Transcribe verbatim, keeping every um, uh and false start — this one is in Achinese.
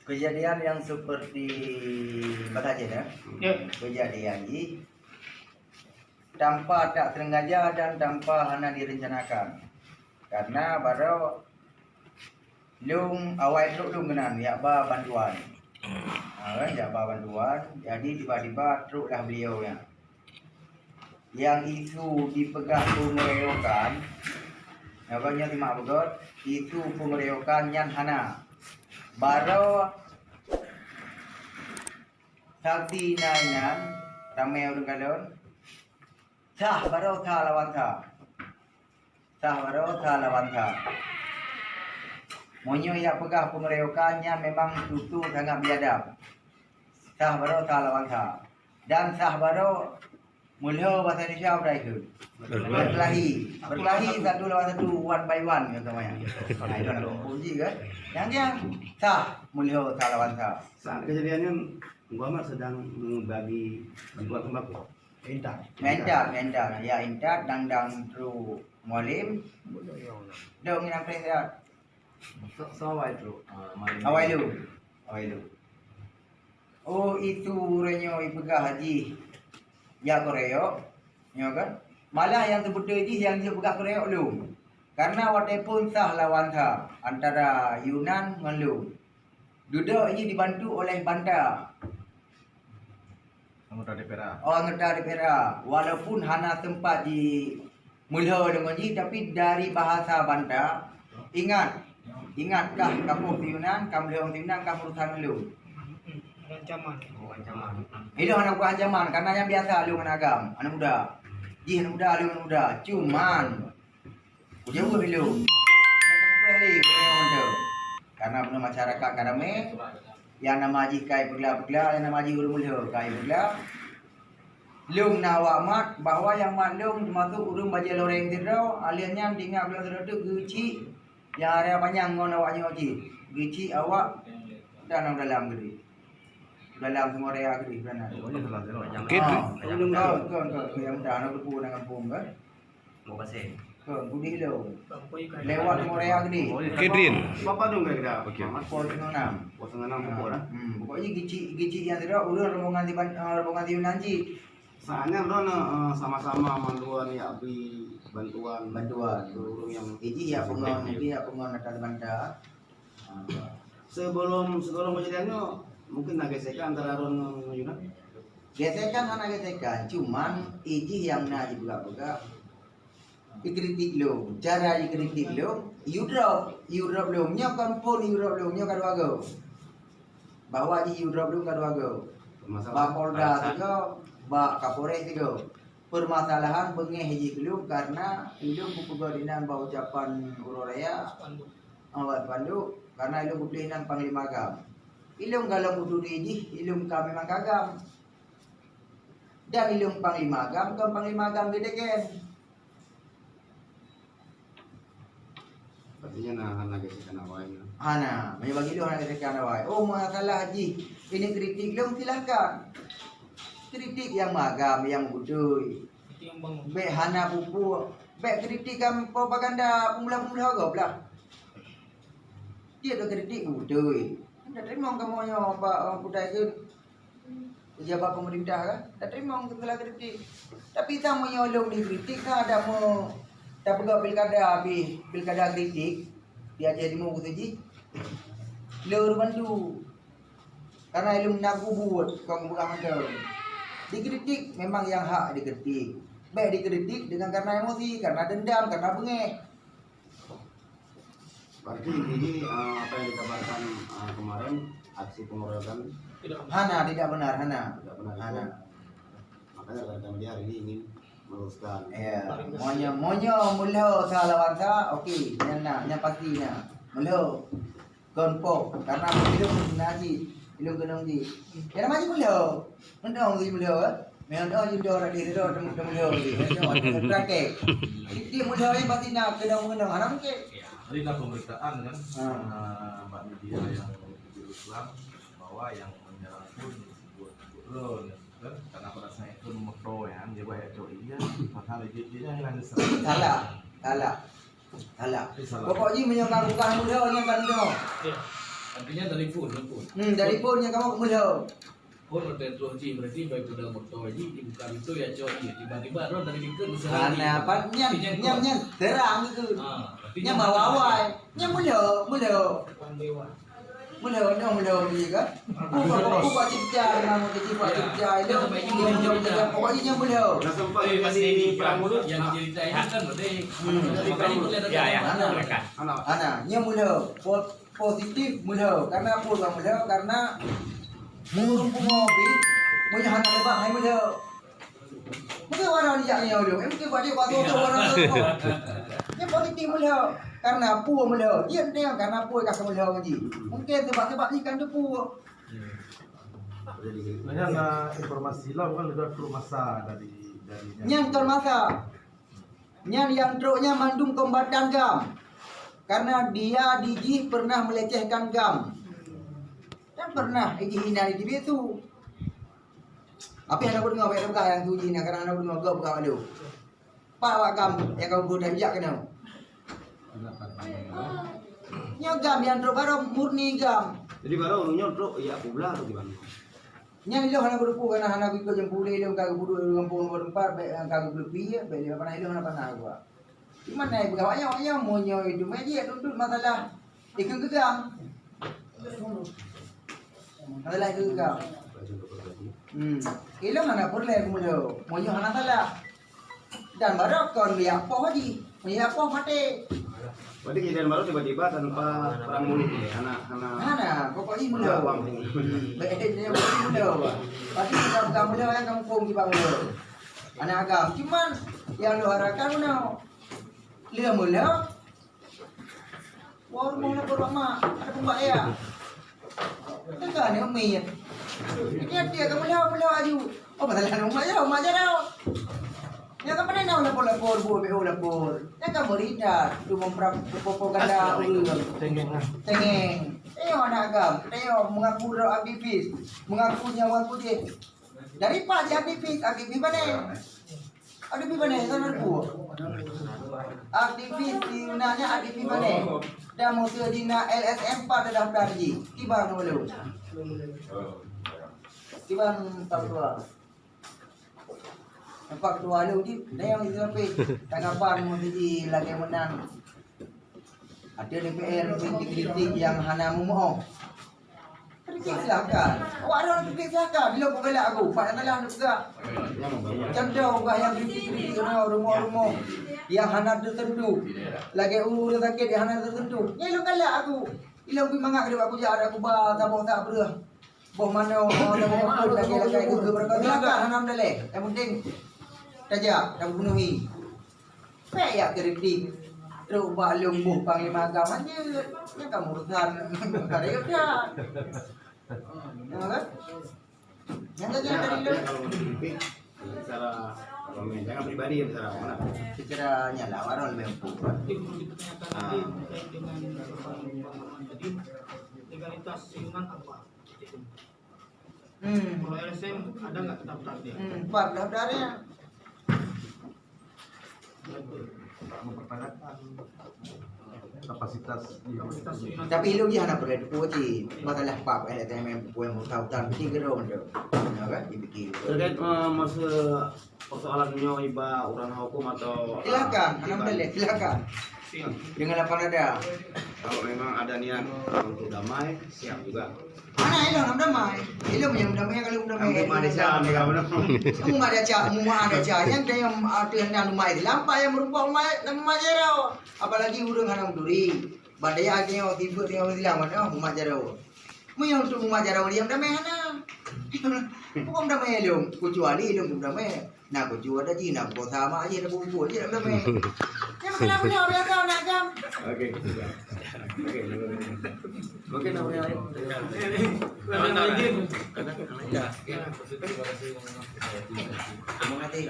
Kejadian yang seperti bak cit, ya? Ya. Kejadian jih tanpa tak sengaja dan tanpa hana direncanakan. Karena baroe lôn awai trok lôn keunan jak ba bantuan. Ha, kan, jak ba bantuan, jadi tiba-tiba troklah beliau nyan. Nyang isu jipeugah peungeroyokan, nyoe nyan simak beugöt, isu peungeroyokan nyan hana. Baroe saksi na inan, ramé ureuëng kalon, sah baroe sah lawan sah. Sah baroe sah lawan sah. Meunyoe jak peugah peungeroyokan nyan memang tutoe sangat biadab. Sah baroe sah lawan sah. Dan sah baroe meulhö bahasa Indonesia udah ikut. Berkelahi. Berkelahi satu lawan satu, one by one kata maya. Nah, itu nak kumpul ji kan. Yang dia sah meulhö sah lawan sah. Saat kejadian nyan, Muhammad sedang membagi bantuan sembako. Intat. Mentat, mentat. Ya, intat dang-dang tru mualim. Dong nginan preh sehat. Sok, sok awai tru. Ah, mari. Awai lu. Awai lu. Oh, itu uroe nyoe ipeugah jih ya keroyok. Nyoe kan? Malah nyang teubeutôi jih nyang jipeugah keroyok lôn. Karena watèe phôn sah lawan sah antara Yunan ngon lôn. Dudoe jih dibantu oleh Banta. Anggota D P R A. Oh, anggota D P R A. Walaupun hana sempat jimeulhö deungon jih, tapi dari bahasa Banta, ingat, ingat kah kamoe si Yunan, ka meulhö si Yunan, ka meurusan ngon lôn. Ancaman. Oh, ancaman. Ilôn hana bukan ancaman, karena nyang biasa lôn hana agam, aneuk muda. Jih aneuk muda, lôn aneuk muda. Cuman, Kujaweueb ilôn. Bèk tapeupreh lé ureueng nyan mantong. Karena bunoe masyarakat ka ramè, nyang nama jih ka ipeugla-peugla, nyang nama jih ureueng meulhö ka ipeugla. Lôn na awak mat bahwa nyang mat lôn teumasuk ureueng bajèe loreng sidroe, alèh nyan tinggai buleuen sidroe teuk geuchik nyang area panyang ngon awak nyoe jih. Geuchik awak dan dalam geude. Dalam semua area geude, bulan na. Oke. Ah, kon, kon, kon, nyang muda na kupu na gampông kan. Mau pasai. Ke, budi lo. Lewat Korea gede. Kedin. Berapa dong kira-kira? Oke. Pukul setengah enam. Pukul setengah enam pukul lah. Hmm, pokoknya gicik, gicik yang tidak, udah rombongan di Ban-, eh, rombongan di Yunan ji. Soalnya lo na, eh, sama-sama manduan ya beri bantuan. Bantuan. Ke urang yang iji ya pengon, iji ya pengon atas banda. Sebelum, sebelum kejadian nyoe, mungkin na gesekan antara Ron ngon Yunan? Gesekan hana gesekan, cuman ijih nyang na jipeugah-peugah, jikritik lôn. Cara jikritik lôn, Europe, Europe lôn nyoe kan phon Europe lôn nyoe ka dua go. Bahwa jih Europe lôn ka dua go. Bak Polda sigo, bak Kapolres sigo. Permasalahan beungéh jih keu lôn karena ulôn kupeugah dinan bak ucapan uroe raya, awak bandum, karena ilôn kutuléh nan Panglima GAM. Ilôn galom kuturi jih, ilôn ka memang ka GAM. Dan ilôn Panglima GAM, kon Panglima GAM geudegen. Artinya na hana gesekan awai na. Hana, meunyoe bagi lôn hana gesekan awai. Oh, masalah jih ini kritik lôn, silahkan. Kritik nyang magam, nyang beutôi. Kritik nyang bangun. Bèk hana pupuk. Bèk kritik kan propaganda peumulah-peumulah gob lah. Dia tu kritik beutôi. Dak teurimong kamoe nyoe bak orang putih tu. Pejabat pemerintah kan, dak teurimong segala kritik. Tapi sang meunyoe lôn dikritik, sang ada meu tapeugah pilkada habéh, pilkada kritik, di Aceh Timur khusus jih, lé ureueng bantu. Karena ilôn na kubuet, kon kupeugah mantong. Dikritik memang nyang hak dikritik. Bèk dikritik dengan karena emosi, karena dendam, karena beungéh. Berarti intinya, eh, apa yang dikabarkan, eh, kemarin, aksi pengeroyokan? Tidak. Hana, tidak benar, hana. Tidak benar itu. Hana. Makanya rekan-rekan media hari ini ingin meluruskan. Ya, meunyoe, meunyoe meulhö sa lawan sa, oke, nyan na, nyan pasti na. Meulhö. Kon po, karena ilôn na jih, ilôn keunong jih. Ya, nama jih meulhö. Keunong jih meulhö, eh. Memang dah jih dah, dah, dah, dah, dah meulhö jih. Praktek. Jih meulhö ni pasti na keunong-keunong. Hana mungkin. Ya, tadi dah pemberitaan kan, ah, bak media yang di Islam, bahwa yang menyerang pun sebut, sebut drone, kan? Karena pada saat itu motor, ya, dia buat cok dia, padahal dia, dia hilang di sana. Salah, salah. Salah. Salah. Pokok jih meunyoe ka bukan muda, nyan kan muda. Ya. Tapi nyan dari phon, dari phon. Hmm, dari phon nyang kamoe meulhô. Phon udah terus ji, berarti baik udah motor ji, bukan itu ya, cok ji. Tiba-tiba roh dari dikeue usaha. Hana ji. Apa? Nyan, tapi nyan nyan, kok. Nyan, terang itu. Ah, berarti nyan nyan bawa terang. Awai. Nyan meulhô, meulhô. Meulhô, nyoe meulhô ji kan? Buka, buka cicak, nama kecil buka cicak. Nyoe, nyoe, nyoe, nyoe, pokoknya nyoe meulhô. Dah sempat jadi perang mulut. Yang cerita ini kan, berarti. Hmm. Jadi perang mulut. Ya, ya. Hana. Hana. Hana. Nyoe meulhô. Po-, positif meulhô. Karena apa ureueng meulhô? Karena ureueng pungo pih, meunyoe hana leubah, hai meulhô. Mungkin warang jak nyoe dulu. Eh, mungkin buat dia, buat tu, tu, warang tu. Dia politik meulhô. Karena apa meulhô? Dia enteng karena apa ka meulhô ngaji. Mungkin sebab-sebab ni kan tu apa. Jadi, hanya na informasi lah, kan, udah trok masa dari, dari nyan. Nyan kon masa. Nyan nyang trok nyan mandum kombatan GAM. Karena dia di jih pernah melecehkan GAM. Dan pernah di jih hina di T V tu. Tapi hana kudeungoe, bèk peugah nyang tu jih na, karena hana kudeungoe, gob peugah malu. Pak awak GAM nyang ka beubuet dan jak keunoe. Nyoe GAM nyang trok baroe murni GAM. Jadi baroe ureueng nyoe trok jak peublah atau gimana? Nyan ilôn hana kuteupeu, karena hana kuikot nyang pulé ilôn ka geubuduek di gampông nomor empat, bèk ka geupeuleupi, bèk lé hana ilôn hana pernah geubuat. Di mana ibu awak nyoe, awak nyoe meunyoe itu, meunyoe tuntut masalah ikheun keu GAM. Masalah ikheun keu GAM. Hmm. Ilôn hana peureulèe keu meulhô, meunyoe hana salah. Dan baroe kon jak poh jih, meunyoe jak poh maté. Berarti kejadian baroe tiba-tiba tanpa perang mulut ni, hana, hana. Hana, pokok jih meulhô. Hana perang mulut. Baik, dia pokok jih meulhô. Berarti kita pegang meulhô, yang kampung tiba meulhô. Aneuk agam. Cuman, nyang lôn harapkan meunyoe lheueh meulhô, wah, rumoh na peurumoh, ada peumbak ya. Teuka ni umi. Dia dia ka meulhô, meulhô aju. Oh, masalah ni umat ya, umat ya tau. Nyang ka pandai na lapor-lapor, bu B O lapor. Nyang ka berita, tu mempra-, propaganda ureueng. Cengeng lah. Cengeng. Eh, aneuk agam. Eh, mengaku droe aktivis. Mengaku nyawa ku je. Dari pak je aktivis, aktivis mana? Aktivis mana? Sana aku. Aktivis di mana aktivis mana? Dan musuh di na L S M empat dah daftar ji. Tiba dulu. Tiba empat dua. Empat dua lu ji. Dah yang itu sampai. Tanggapan musuh ji lagi menang. Ada D P R kritik-kritik nyang hana meumeu'oh. Kritik silakan. Awak droe kritik silakan. Bila peugalak aku, Pak, nyang salah hana peugah. Contoh, peugah nyang kritik-kritik droe rumoh-rumoh nyang hana teusentuh. Lagèe ureueng sakét nyang hana teusentuh. Nyan ilôn galak aku. Ilôn pih mangat keu aku jak, aku ba saboh sak breuh. Boh manoe, oh, dah boh pun lagi-lagi geupeureukat. Silakan, hana meudaléh. Yang penting tajak, dah memenuhi. Pek yak kritik. Trok bak lôn boh panglima agam aja. Nyan kamoe urusan. Kada ya dah. Ya kan? Yang tadi, yang tadi lôn. Secara, jangan pribadi ya, secara mana? Secara nyan lah, orang lebih empuk. Ah. Legalitas Yunan apa? Hmm. Kalau L S M ada nggak daftar dia? Hmm, empat daftar ya. Mempertanyakan kapasitas, iya. Tapi ilôn ji hana peureulèe teupeu cit. Masalah pap L S M M peuet utang-utang, pasti gerong tu. Ya kan? Dipikir. Terkait, eh, masa persoalan nyoe iba urang hukum atau, silakan, eh, hana iba meudaléh, silakan. Dengan lapang dada. Kalau memang ada niat untuk damai, siap juga. Mana ilôn hana damai? Ilôn nyang damai kalau damai. Kamu ada cara, kamu ada cara. Kamu ada cara, kamu ada cara. Yang dia yang ada yang damai, lampai yang merupakan umat, nama jero. Apalagi urang hana meuturi. Badai akhirnya tiba tengah Islam, mana umat jero. Meunyoe untuk umat jaroe diam damai hana. Bukan damai lom, kecuali lom damai. Nak kucua dah ji, nak kukosa mak ji, nak bubur ji, nak damai. Yang kena punya orang kau nak jam. Okey. Okey. Okey, nama lain. Terima kasih.